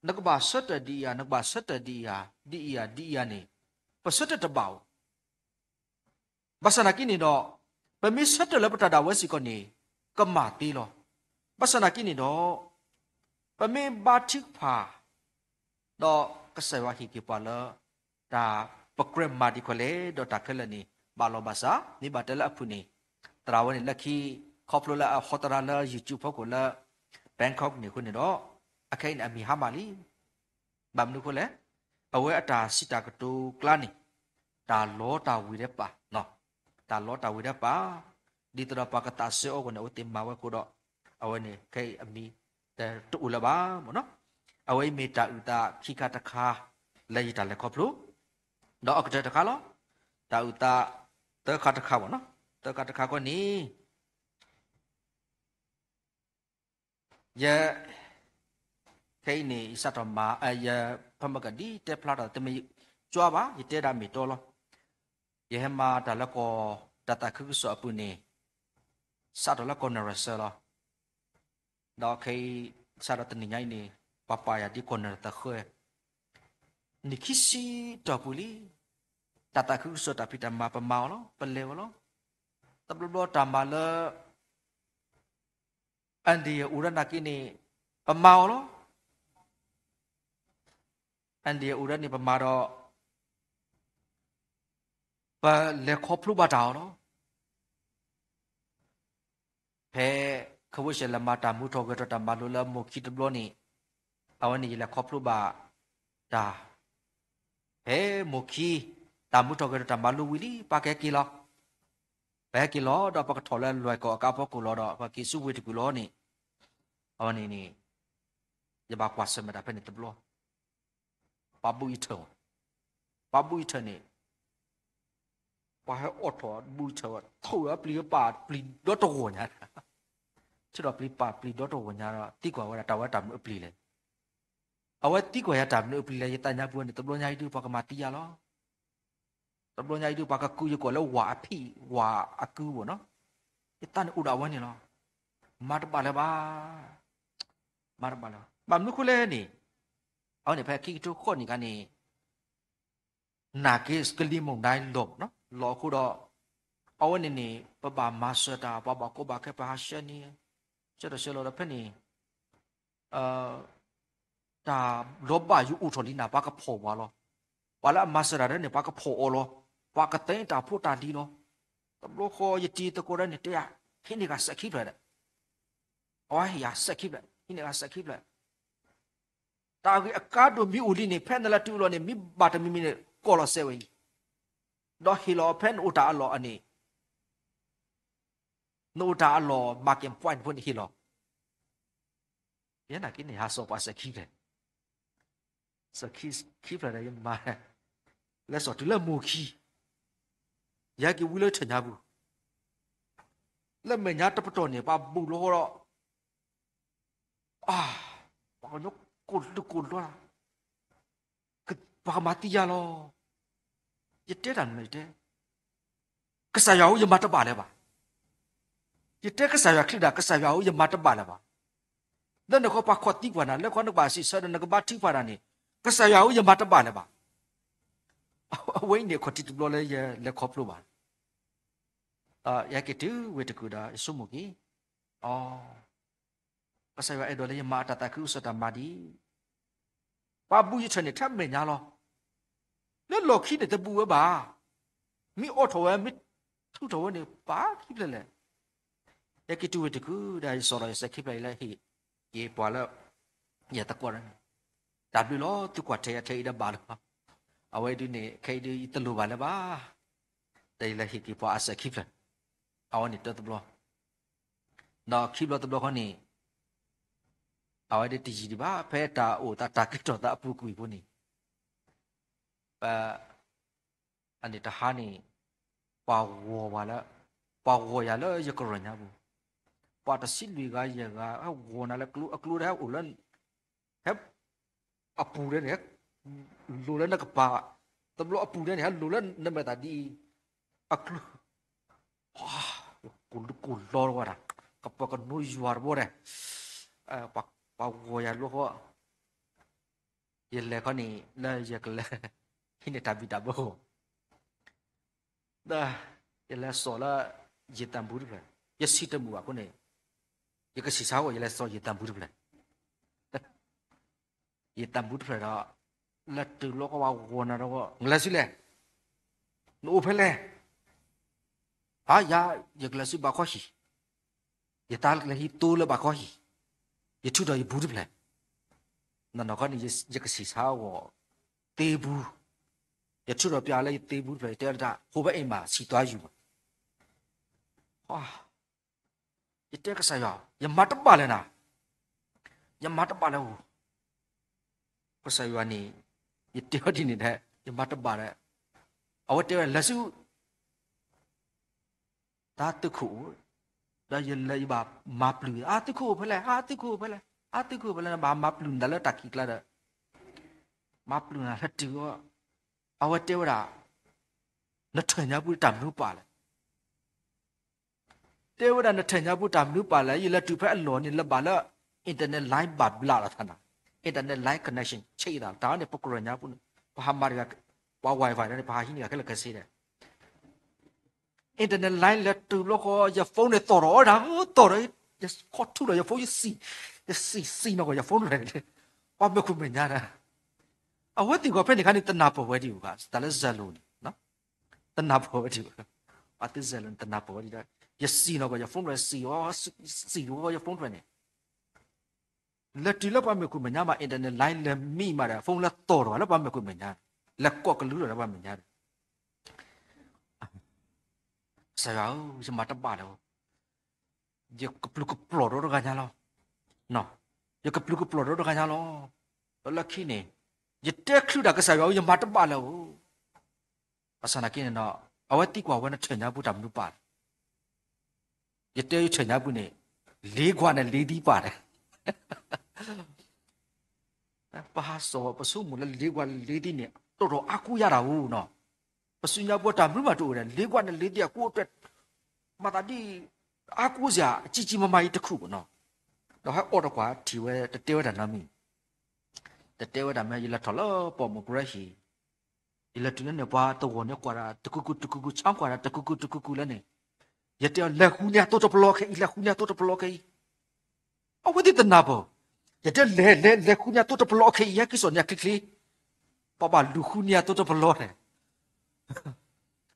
နကဘၣ်ဆၢထၢၣ်ဒ်အံၤဧါ နကဘၣ်ဆၢထၢၣ်ဒ်အံၤဧါ ဒ်အံၤဧါ ဒ်အံၤဧါန့ၣ် ပဆၢထၢၣ်တဘၣ်ဧိၤ ဘၣ်ဆၣ်သနာ်က့န့ၣ်ဒီး ပမ့ၢ်ဆၢထၢၣ်လၢပတၢ်ဒၣ်ဝဲစ့ၢ်ကီးန့ၣ် ကမၣ်သ့လီၤ. ဘၣ်ဆၣ်သနာ်က့န့ၣ်ဒီး ပမ့ၢ်ဘါထုကဖၣ် ဒီးကစၢ်ယွၤဟ့ၣ်က့ၤပှၤလၢ တၢ်ပကြၢးမၤဒံးခီလဲၣ် ဒီးတၢ်ခဲလၢာ်န့ၣ် ဘၣ်လီၤဘၣ်စး မ့ၢ်ဘၣ်တဲလၢအဖုၣ်န့ၣ် သရၣ်ဝဲန့ၣ်လၢခံ ခီဖျိလၢအဟီသရၣ်လၢ YouTube ဖီခိၣ်လၢ Bangkok န့ၣ်အဃိန့ၣ်ဒီး အခဲအံၤန့ၣ် အမံၤဟါမၢ်လံ ဘၣ်မနုၤအဃိလဲၣ်, အဝဲအတၢ်စံးတၢ်ကတိၤကျါန့ၣ် တၢ်လီတၢ်ဝ့ၤဒဲးပာ်, တၢ်လီတၢ်ဝ့ၤဒဲးပာ်, ဒ်သိးဒီးပှၤကသးစဲအီၤအဂီၢ်န့ၣ် အဝဲသ့ၣ်မၤဝဲအဃိဒီး အဝဲန့ၣ်ခဲအံၤအမံၤ တအိၣ်လၢၤဘၣ်မ့ၢ်နီၤ. အဝဲအံၤမ့ၢ်တၢ်အုၣ်သးခံခါတခါ လၢယတၢ်လဲၤခီဖျိ ဒီးအကတၢၢ်တခါလီၤ. တၢ်အုၣ်သးသၢခါတခါဘၣ်နီၤ, သၢခါတခါခီန့ၣ် ယ ခဲအံၤန့ၣ် ယစးထီၣ်မၤ ယဖးမကဒ်တဲဖျါထီၣ် တမ့ၢ်ကွၢ်ဘၣ် ယတဲဒၣ်မ့ၢ်တီလီၤ. ယဟဲမၤတၢ်လၢကီၢ် တၢ်သးခုကစီၣ်အပူၤန့ၣ် စးထီၣ်လၢကီၢ်နရၢၣ်စၢၤလီၤ. ဒီးခဲအံၤ စးထီၣ်တနံၤညါအံၤန့ၣ် ပှၤပာ်ယၤဒ်ကီၢ်နရၢၣ်သဃၢၤ နံၣ်ခံဆံတီၢ်ပူၤလံ. တၢ်သးခုကစီၣ်တၢ်ဖံးတၢ်မၤပမၤအီၤလီၤ, ပလဲၤဝဲလီၤ. တဘျီဘျီတၢ်မၤလၢ India အိၣ်ဒၣ်နာ်က့န့ၣ် ပမၤအီၤလီၤ. India အိၣ်ဒၣ်န့ၣ် ပမၤဒီး ပလဲၤခီဖျိဘၣ်တၢ်အီၤလီၤ. ဖဲ ခဝ့ၡၢၣ်လဲၤမၤတၢ်မူထီၣ်ဂဲၤထီၣ်တၢ်မၤလိလၢမိၢ်ခံတဘျီန့ၣ် အဝဲန့ၣ်ယလဲၤခီဖျိဘၣ်တၢ် ဖဲမိၢ်ခံ တၢ်မူထီၣ်ဂဲၤထီၣ်တၢ်မၤလိဝံၤလံ ပှၤကဟဲက့ၤလီၤ. ပဟဲက့ၤလီၤဒီးပကထီၣ်လၢလွဲၢ်ကီၢ်အကါဖီခိၣ်လီၤဒီး ပက့ၤဆူဝ့ၢ်တကူၣ်လီၤန့ၣ် အဝဲန့ၣ်န့ၣ် ယဘၣ်ကွၢ်ဆၢၣ်မဲာ်တၢ်ဖဲန့ၣ်တဘျီ ပှၤဘူးအံၤထၢၣ်, ပှၤဘူးအံၤထၢၣ်န့ၣ် ပှၤဟဲအိးထီၣ်ဘူးအံၤထၢၣ်ဝဲ ထိၣ်ဝဲပျံၤပာ်ပျံၤဒီတဂီၢ်ညါ, ထိၣ်ဒီးပျံၤပာ်ပျံၤဒီတဂီၢ်ညါဒီး သံကွၢ်ဝဲဒၣ်တၢ်ဝဲတၢ်မနုၤအပျံၤလဲၣ်. အဝဲသံကွၢ်ယၤတၢ်မနုၤအပျံၤလဲၣ် ယသးညါပူၤန့ၣ် တဘျီညါအံၤဒုးပှၤကမၤသံယၤလီၤ. တဘျီညါအံၤဒုးပှၤကကုယကိာ်လၢဝၤအဖံး ဝၤအကုဘၣ်နီၤ, ယသးန့ၣ်အိၣ်ဒီးအဝဲန့ၣ်လီၤ. မၤတဘၣ်လၢၤဘၣ် မၤတဘၣ်လၢၤဘၣ်. ဘၣ်မနုၤအဃိလဲၣ်န့ၣ် အဝဲန့ၣ်ဖဲခံကထိဃိးနံၣ်အခါန့ၣ် နာ်က့ ကလံၤမုန်တိုင်းလီၤနီၤ, လီၤအဃိဒီး အဝဲန့ၣ်န့ၣ် ပဘၣ်မၤစၢၤတၢ် ပှၤဘၣ်ကီဘၣ်ခဲ ပဟးဆှၢန့ၢ် ဆှၢထီၣ်ဆှၢလီၤဒီးဖဲန့ၣ် တၢ်လီၤဘၣ်ယိၣ်အိၣ်ထီၣ်လံနၤ ပှၤကဖီၣ်ပှၤလီၤ. ပှၤလၢအမၤစၢၤတၢ်ဒၣ်န့ၣ် ပှၤကဖီၣ်အီၤလီၤ. ပှၤကသ့တၢ်ဖိတၢ်လံၤလီၤ. တဘျီဃီယတံၤသကိးဒၣ်န့ၣ် တဲယၤ ဟံးန့ၢ်ဂၤစဲးခံဖျၢၣ်ဒီး အဝဲဟ့ၣ်ယၤစဲးခံဖျၢၣ် ဟံးန့ၢ်ဂၤစဲးခံဖျၢၣ် တၢ်ဂ့ၢ်အကါဒိၣ်မ့ၢ်အိၣ်လံန့ၣ် ဖဲနလၢတုၤအလီၢ်န့ၣ် မ့ၢ်ဘၣ်တမံၤမံၤန့ၣ် ကိးလီၤစဲးဝဲအံၤ, ဒီးဟ့ၣ်လီၤဖဲနအိၣ်တၢ်အလီၢ်အန့ၣ်, နအိၣ်တၢ်အလီၢ် marking point ဖိန့ၣ်ဟ့ၣ်လီၤ. ယဲနာ်က့န့ၣ် ဟးစိာ်ပှၤစဲးခံဖျၢၣ်, စဲးခံဖျၢၣ်ဒီးယမၤ လဲၤစိာ်တုၤလၢမိၢ်ခံ, ယဟဲက့ၤဝံလၢထၢၣ်ညါပူၤ, လၢမဲာ်ညါတပတီၢ်န့ၣ် ပှၤဘူးလီၤဃီဒီး အါ, ပှၤကညီကိၢ်ဒုကိၢ်ဒွါ, ပှၤကမၤသံယၤလီၤ. ယတဲတၢ်န့ၣ် ယတဲ, ကစၢ်ယွၤဧၢ ယမၤတဘၣ်လၢၤဘၣ်. ယတဲကစၢ်ယွၤချံဒၣ် ကစၢ်ယွၤဧၢ ယမၤတဘၣ်လၢၤဘၣ်. လၢနခီပှၤခိးသံကွၢ်နၤ လၢခီနကဘၣ်စံးဆၢဒီး နကဘါထုကဖၣ်တၢ်န့ၣ်, ကစၢ်ယွၤဧၢ ယမၤတဘၣ်လၢၤဘၣ်. အဝဲအံၤန့ၣ် အခီၣ်ထံးတဘျီလၢယလဲၤခီဖျိဘၣ်. ယဟဲက့ၤတုၤဝ့ၢ်တကုာ်ဒီး ယဆိကမိၣ်က့ၤ, အ ကစၢ်ယွၤအဲၣ်ဒိးလၢယမၤအတၢ်သးခုကစီၣ်တၢ်မၤဒံး, ပှၤဘူးယထၢၣ်န့ၣ် ထဲမဲာ်ညါလီၤ. လၢလီၢ်ခံန့ၣ်တဘူးဝဲဘၣ်. မ့ၢ်အိးထီၣ်ဝဲ မ့ၢ်ထုးထီၣ်ဝဲန့ၣ် ပာ်ခံဖျၢၣ်လဲၣ်. ယဟဲက့ၤတုၤဝ့ၢ်တကုာ်ဒီး ယစိာ်ဒီးယစဲးခံဖျၢၣ်အံၤလၢဟ့ၣ်က့ၤပှၤလၢ ယသကိးန့ၣ်, တၢ်ဘျုးလီၤ သုကွၢ်ထဲယၤ ထဲအံၤဒီးဘၣ်လီၤ. အဝဲဒုန့ၣ် ခဲအံၤဒု ယတလိၣ်ဘၣ်လၢၤဘၣ်. ဒီးယလဲၤဟ့ၣ်က့ၤပှၤအစဲးခံဖျၢၣ်, အဝဲန့ၣ်တၢတဘျီ ဒီးခံဘျီတဘျီဃီန့ၣ်, အဝဲဒၣ်တယံာ်ဒံးဘၣ် ဖဲတၢ်အိၣ်သးတၢ်ကဲထီၣ်သးအပူၤကွံာ်ဖိန့ၣ်, ပ, အန့ၣ်တဟါန့ၣ်, ပှၤဂီၤပှၤလၢ, ပှၤဂီၤယၤလၢယကရၢၢ်ညါပူၤ, ပှၤတဆံလွံၢ်ဂၤယဲၢ်ဂၤ ဟဲဂီၤနၤလၢကျိ အကျိဒၣ်ဟဲအိၣ်လၢ ဟဲ, အပူၤဒၣ်န့ၣ်, လိၤလၢနကပၤ, တဘျီအပူၤဒၣ်န့ၣ် ဟဲလိၤလၢနမဲာ်သးဒ်အံၤ, အကျိ, ကိၢ်ဒုကိၢ်လီတဝီဒၣ်, ကပၢၤကနိယွၤတဘီဒၣ်, ပှၤဂီၤယၤလိဃီ, ယလဲၤခီန့ၣ် လၢယကလဲၤ, ဟံးန့ၢ်တၢ်ဘံၣ်တၢ်ဘၢဃီ ဒီးယလဲၤစိာ်လၢ ယံာ်သးဘူးတဖျၢၣ်, ယဆံးတမုာ်ဘၣ်အဃိန့ၣ်, ယကဆံးဆါအဂီၢ် ယလဲၤစိာ်ယံာ်သးဘူးတဖျၢၣ်, ယံာ်သးဘူးတဖျၢၣ်ဒီး, လဲၤတုၤလီၤကီးဝဲဂီၤနၤဒီး နလဲၤဆူလဲၣ်, နအိၣ်ဖဲလဲၣ်, ဟါယၤ, ယကလဲၤဆူဘးခီဟံၣ်, ယသးလဲၤဟံးသိလၢဘးခီဟံၣ်, ယထုးထီၣ်ယဘူးတဖျၢၣ်, နီၢ်နီၢ်ခီန့ၣ် ယကဆံးဆါအဂီၢ်, သ့ဘူး, ယထုးထီၣ်ပျးလၢယသ့ဘူးတဖျၢၣ် ယတဲဝဲဒၣ် ဟိဝဲအံၤမး ဆံးသွါယူၢ်မး ယတဲကစၢ်ယွၤ, ယမၤတဘၣ်လၢၤနၤ, ယမၤတဘၣ်လၢၤဧိၤ, ကစၢ်ယွၤန့ၣ်, ယတဲဝဲဒ်န့ၣ်ဒီး ယမၤတဘၣ်ဒီး, အဝဲတဲဝဲဒၣ်လဲၤဆူ တၢ်သုးခိၣ်အိၣ်, ဒီးယလဲၤယဘၣ်မၤပျုၢ် အသုးခိၣ်အိၣ်ဖဲလဲၣ်, အသုးခိၣ်အိၣ်ဖဲလဲၣ်, အသုးခိၣ်အိၣ်ဖဲလဲၣ်, ဘၣ်မၤပျုၢ်နၤလၢတၢ်ခံးကျါဒီး, မၤပျုၢ်နၤလၢတုၤအီၤ, အဝဲတဲဝဲဒၣ်, နထၢၣ်ညါပူၤတၢ်မနုၤပာ်လဲၣ် တဲဝဲဒၣ်နထၢၣ်ညါပူၤတၢ်မနုၤပာ်လဲၣ်, ယလဲၤတုၤဖဲအလီၢ်န့ၣ် လၢဘၣ်လၢ internet line ဘၣ်ဘျးလီၤသးနၤ, internet line connection ဆံးသး တၢ်န့ၣ် ပကရၢၢ်ညါပူၤန့ၣ် ပဟးမၤတဂၤ, ပှၤ Wi-Fi န့ၣ် ပဟးဟံးန့ၢ်ဂၤခဲလၢာ်ခဲဆ့ဒီး internet line လဲၤတုၤဘျီဃီ ယ phone န့ၣ်သီၣ်ထီၣ်ဝဲဒၣ်, သီၣ်ထီၣ်, ယခီထူလီၤ ယ phone ယစံၣ်, ယစံၣ်စံၣ်နီၢ်ကီၢ် ယ phone လဲၣ်, ပှၤမ့ၢ်ခိၣ်မဲာ်ညါဒီး, အဝဲသ့ၣ်ဂီၢ်ဖဲန့ၣ်ခါန့ၣ် တနၢ်ပၢၢ်ဝဲဒံးဘၣ် တၢ်လၢ Zalo န့ၣ် တနၢ်ပၢၢ်ဝဲဒံးဘၣ်, ပှၤသ့ၣ် Zalo န့ၣ် တနၢ်ပၢၢ်ဝဲဒံးဒီး, ယစံၣ်နီၢ်ကီၢ် ယ phone လဲၣ်စံၣ်, စံၣ်ဝဲ ယ phone လဲၣ်န့ၣ် လဲၤတုၤလၢပှၤမ့ၢ်ခိၣ်မဲာ်ညါမး internet line လဲၤမံမးဒီး phone လဲၤသီၣ်ထီၣ်လၢပှၤမ့ၢ်ခိၣ်မဲာ်ညါ, လဲၤကိးကလုၢ်ထီၣ်လၢပှၤမဲာ်ညါဒီး, ကစၢ်ယွၤဧၢ, ယမၤတဘၣ်လၢၤ, ယကပျုၤကပျီၢ်ဒီးတဂၤညါလီၤ, ယကပျုၤကပျီၢ်ဒီးတဂၤညါလီၤ, ဒီးလၢခံန့ၣ်, ယတဲချုးတၢ်ကစၢ်ယွၤဧၢ ယမၤတဘၣ်လၢၤဧိၤ ဘၣ်ဆၣ်သနာ်က့န့ၣ်ဒီး, အဝဲသံကွၢ်ဝဲနထၢၣ်ညါပူၤတၢ်မနုၤပာ်လဲၣ်, ယတဲယထၢၣ်ညါပူၤန့ၣ်, လေးခွနဲ့လေးသီး ပာ်လဲၣ်, ပဟးစိာ် ပဆိကမိၣ်လၢလေးခွလေးသီးန့ၣ် တီၣ်ထီၣ်အါကူးယၤတၢ်ဧိၤနီၤ, ပစုညါပူၤတၢ်မနုၤမးတအိၣ်ဒီး လေးခွနဲ့လေးသီး အကူးအတြဲၤ, မၤသးဒ် အါကူးစ့ၢ် အကံကံမၤမၤအံၤတခူၣ်နီၤ, ဒီးဟဲအီၣ်တကွၢ်ထံၣ်ဝဲ တတဲဝဲတၢ်နီတမံၤ, တတဲဝဲတၢ်မ့ၢ် ယလဲၤထီၣ်လၢပိာ်မုၣ်ကရၢဟံၣ်, ယလဲၤတုၤလၢန့ၣ် ပှၤတဂီၤန့ၣ်ကွၢ်ဒၣ်တကူကူတကူကူ ဆါကွၢ်ဒၣ်တကူကူတကူကူလၢန့ၣ်, ယတဲအီၤ လဲၤဃုန့ၢ်အသိတပလီခဲအံၤ, လဲၤဃုန့ၢ်အသိတပလီခဲအံၤ. အဝဲသ့ၣ်တနာ်ဘၣ်, ယတဲလဲၤလဲၤလဲၤဃုန့ၢ်အသိတပလီခဲအံၤ ယဟဲက့ၤစိာ်န့ၢ်အချ့ချ့, ပှၤဘၣ်လူၤဃုန့ၢ်အသိတပလီန့ၣ်,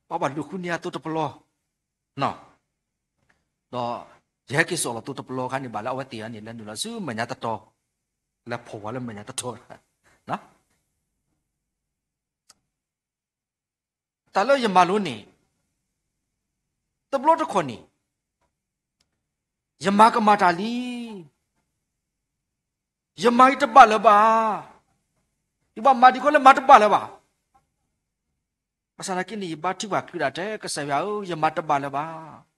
ပှၤဘၣ်လူၤဃုန့ၢ်အသိတပလီ, ဒီးယဟဲက့ၤစိာ်လီၤသိတပလီခါန့ၣ် ဘၣ်လၢအဝဲသ့ၣ်အံၤန့ၣ် လဲၤနုာ်လီၤဆူမဲာ်ညါတတီၤ, လဲၤဖီၣ်ဝဲလၢမဲာ်ညါတတီၤ တၢ်လၢယမၤလိန့ၣ်, တဘျီတခီၣ်န့ၣ်, ယမၤကမၣ်တၢ်လံ, ယမၤအံၤတဘၣ်လၢၤဘၣ်, ယဘၣ်မၤဒံးခီလၢမၤတဘၣ်လၢၤဘၣ်. ဘၣ်ဆၣ်သနာ်က့န့ၣ် ယဘါထုကဖၣ်ချုးဒၣ်တဲ ကစၢ်ယွၤဧၢ, ယမၤတဘၣ်လၢၤဘၣ်.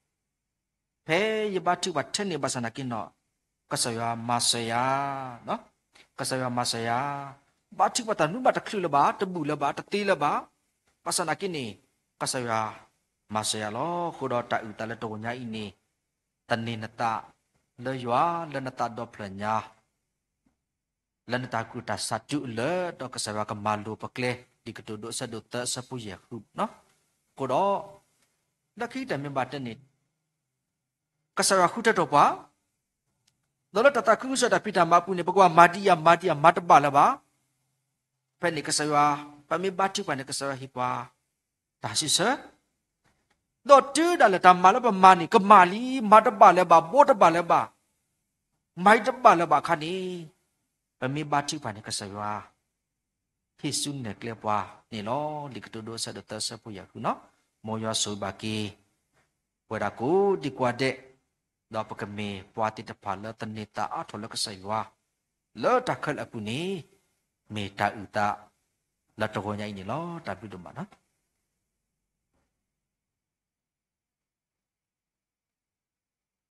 ဖဲယဘါထုကဖၣ်ထဲန့ၣ်ဘၣ်ဆၣ်သနာ်က့န့ၣ်, ကစၢ်ယွၤမၤစၢၤယၤ, ကစၢ်ယွၤမၤစၢၤယၤ, ဘါထုကဖၣ်တၢ်မနုၤဘၣ်တချုးလၢၤဘၣ်, တဘူၣ်လၢၤဘၣ်, တသ့လၢၤဘၣ်, ဘၣ်ဆၣ်သနာ်က့န့ၣ်, ကစၢ်ယွၤမၤစၢၤယၤလီၤ. အဃိဒီးတၢ်အုၣ်သးလၢတဂီၤညါအံၤန့ၣ်, သန့ၤနသးလၢယွၤလၢနသးဒီဖျၢၣ်ညါ လၢနတၢ်ကူၣ်တၢ်ဆးတုၤအလၢာ် ဒီးကစၢ်ယွၤကမၤလိၤပကျဲ, လံာ်ကတိၤဒိ အဆၢဒိၣ်သၢ အဆၢဖိယဲၢ်ဃု, အဃိဒီး, လၢခံကတၢၢ်မ့ၢ်ဘၣ်တဲန့ၣ်, ကစၢ်ယွၤဃုထၢထီၣ်ပှၤ, ဒီးလၢတၢ်သးခုကစီၣ်တၢ်ဖံးတၢ်မၤအပူၤန့ၣ် ပကဘၣ်မၤဒ်အံၤ မၤဒ်အံၤ မၤတဘၣ်လၢၤဘၣ်. ဖဲန့ၣ်ကစၢ်ယွၤ, ပမ့ၢ်ဘါထုကဖၣ်န့ၣ် ကစၢ်ယွၤဟ့ၣ်ပှၤ တၢ်စံးဆၢ ဒီးတုၤဒၣ်လဲာ်တၢ်မၤလၢပမၤန့ၣ် ကမၣ်လံ, မၤတဘၣ်လၢၤဘၣ်, ဘှီတဘၣ်လၢၤဘၣ်, မၤတဘၣ်လၢၤဘၣ်အခါန့ၣ်, ပမ့ၢ်ဘါထုကဖၣ်န့ၣ် ကစၢ်ယွၤ ဟ့ၣ်ဆူနဲၣ်ကျဲပှၤန့ၣ်လီၤ. လံာ်ကတိၤဒိ အဆၢဒိၣ်သၢ အဆၢဖိယဲၢ်ဃုန့ၣ်, မ်ယွၤဆိၣ်ဂ့ၤဘၣ်က့ၤ ပဝဲဒၣ်ကိးဒံကိးဂၤဒဲး, ဒီးပကမ့ၢ်ပှၤသ့ၣ်တဖၣ်လၢသန့ၤသးအါထီၣ်လၢကစၢ်ယွၤ, လၢတၢ်ခဲလၢာ်အပူၤန့ၣ်, မ့ၢ်တၢ်အုၣ်သး လၢတဂီၤညါအံၤန့ၣ်လီၤ. တၢ်ဘျုးဒိၣ်မးလီၤ.